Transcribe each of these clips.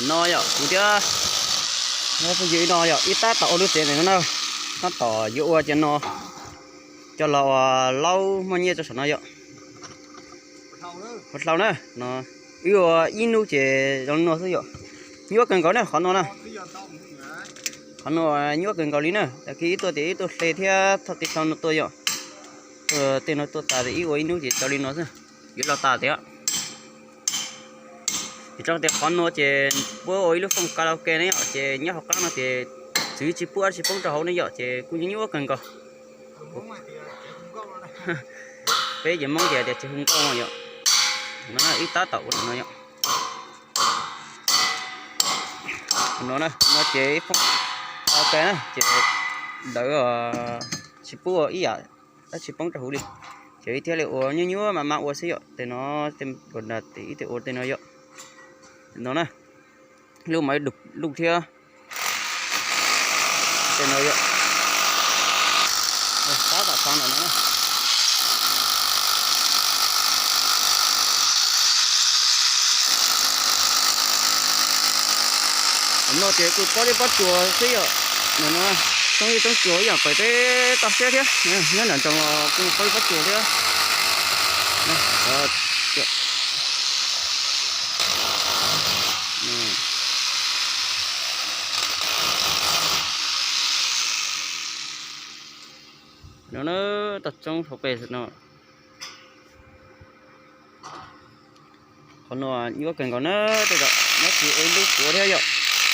No yom, kuv thiab phooj ywg no yom, wb tab tom ua lub tsev ntawm no na, tab tom yuav ua cov no, cov los ua laub muaj nyiaj rau saum no yom. Ua hlau na, no, wb ua ib hnub ces zoo li no xwb yom. Nyuaj kawg nkaus na qhov no na. Qhov no nyuaj kawg nkaus li na, tag kis wb tuaj ces wb tuaj hle thiab thauj tej hlau no tuaj yom. Tuaj tej no tuaj tas ces wb ua ib hnub ces tau li no xwb, yuav los tas tiag. Vim rau qhov tias qhov no ces puab ua ib lub fooj karaoke ne yom, ces nyob hauv qab no ces txwv tsis pub dab tsi poob rau hauv ne yom, ces kuj nyuaj nyuaj kawg nkaus. Peb ces Hmoob ces tias tsis hu nkauj yom. No wb tab tom ua no yom. No na, no ces ib fooj karaoke na ces lawv tsis pub ua ib yam dab tsi poob rau hauv li, ces wb thiaj li ua nyuaj nyuaj mas mam ua xwb yom. Tej no, tej ua tej no yom. No na, lub mas ib lub thiab. Tej no yom, tab tom xav ntawm no na. No ces kuj pob zeb pob tsuas xwb yom. No, tsob zeb tsob tsuas ib yam pem peb toj siab thiab, nyob nram nroos los kuj pob zeb pob tsuas thiab. No na, toj roob hauv pes no. Qhov no nyuaj kawg nkaus na, tej zaum nyob tsis ua ib lub kuv thiab yom,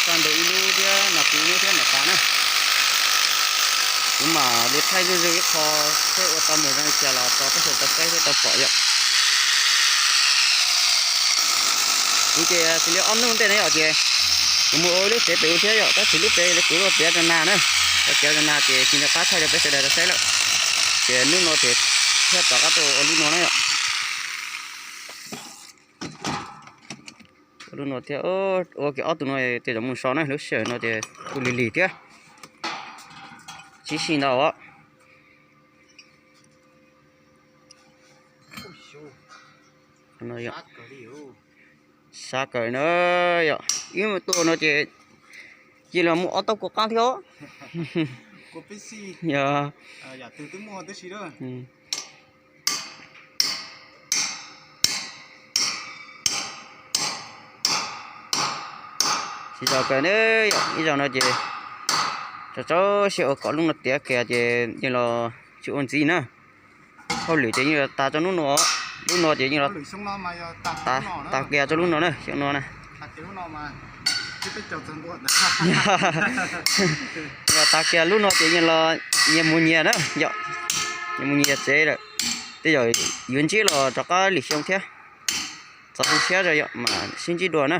txaj ntu ib lub thiab no kuv ib lub thiab mam tas na. Kuv mam li thaij zuj zus ib qho seb ua tau mus zoo li cas los tso peb sawv daws tau saib thiab tau pom yom. Kuv ces xws li ob hnub ntej na yom, ces kuv mus ua ib lub tsev pem ub thiab yom, tab sis lub tsev kuv ua piav rau nag na, ua piav rau nag ces tsis nco qab thaij rau peb sawv daws tau saib lawm. Ces hnub no ces thiaj rov qab tuaj ua lub no na yom. Ua lub no thiab, ua kiag ob tug no tej zaum mus so na, lub sij hawm no ces kuj lig lig thiab, sib sij ntau os. Sab kawg na yom, ib mus tua no ces cia li muaj ob tauj kua qaab thiab os. Yog. Tsis tau kawg ne, ib zaug no ces tau txaus siab ua kom lub no tiav kiag ces yeej los tsis ua ntxiv na. Hauj lwm ces yeej los tas rau lub no, lub no ces yeej los tas kiag rau lub no na, xyoo no na. Los tas kiag lub no ces yeej los nyias mus nyias na yom, nyias mus nyias tsev lawm. Tej zaum yuav ntsib los rov qab lwm xyoo thiab. Txaus tu siab rau yom, mam sib ntsib dua na.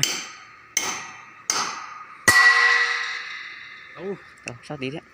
Sab tid thiab.